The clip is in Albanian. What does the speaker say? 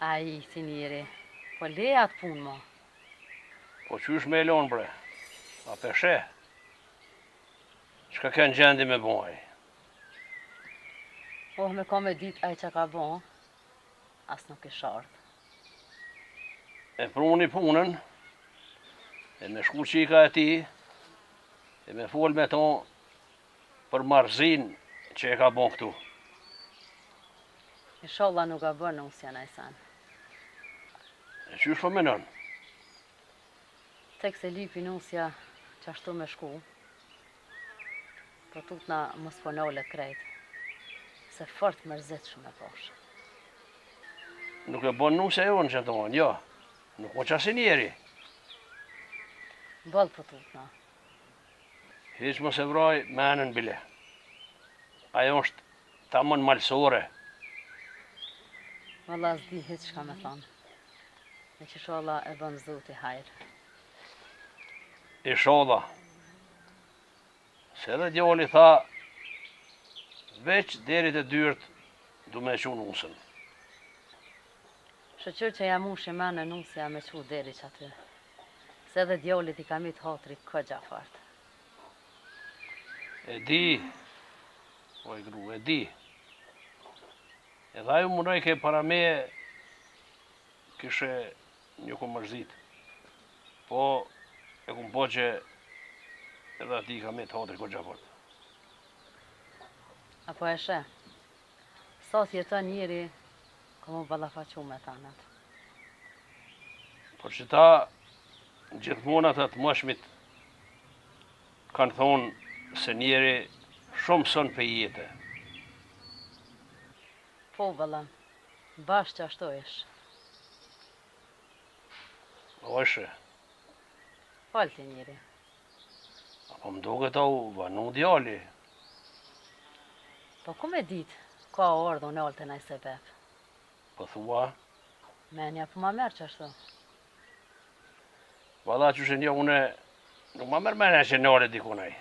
Ai, si njeri, po le atë punë mo. Po qysh me e lonë bre? A pe sheh? Çka ka në gjendje me bo ai? Oh, me ka me dit ai çka ka bo, as nuk ish ardhë. E pruni punën, e me shku çika e tij, e me fol me to për marrëzinë që e ka bo këtu. Inshallah nuk ka bërë nusja naj sen. E qysh po menon? Tek se lypi nusja qashtu me shku, po tutna mos po nalet krejt, se fort mërzitshëm e pash. Nuk e bon nusja jonë që të jo, nuk o qasi njeri. Boll po tutna. Hiç mos e vraj menën bile. Ajo është tamon malsore. Valla s'di hiç çka me thonë. Veç ishalla e bën Zoti hajr. Ishalla. Se edhe djali tha, veç deri te dyert du me çu nusën. Shyqyr që ja mushi menën nusja me çu deri qaty. Se edhe djalit i ka mit hatri kogja fort. E di, oj gru, e di. Edhe ajo munojke para meje, kishe një ku mërzit. Po, e kum po që edhe atij i ka met hatri kogja fort. A po e sheh, sa t'jeton njeri, ka m'u ballafaqu me tanat. Po qëta gjithmonë ata të moshmit kanë thonë se njeri shumë mëson pej jete. Po vëlla, bash qashtu ish. Oshe. Fal ti njeri. A po më duket a u vanu djali. Po ku me dit, ka ardhë u nalë te naj sebep. Po thua? Menja po ma merr qashtu. Valla qysh e njoh une, nuk ma merr menja që nalet dikun ai.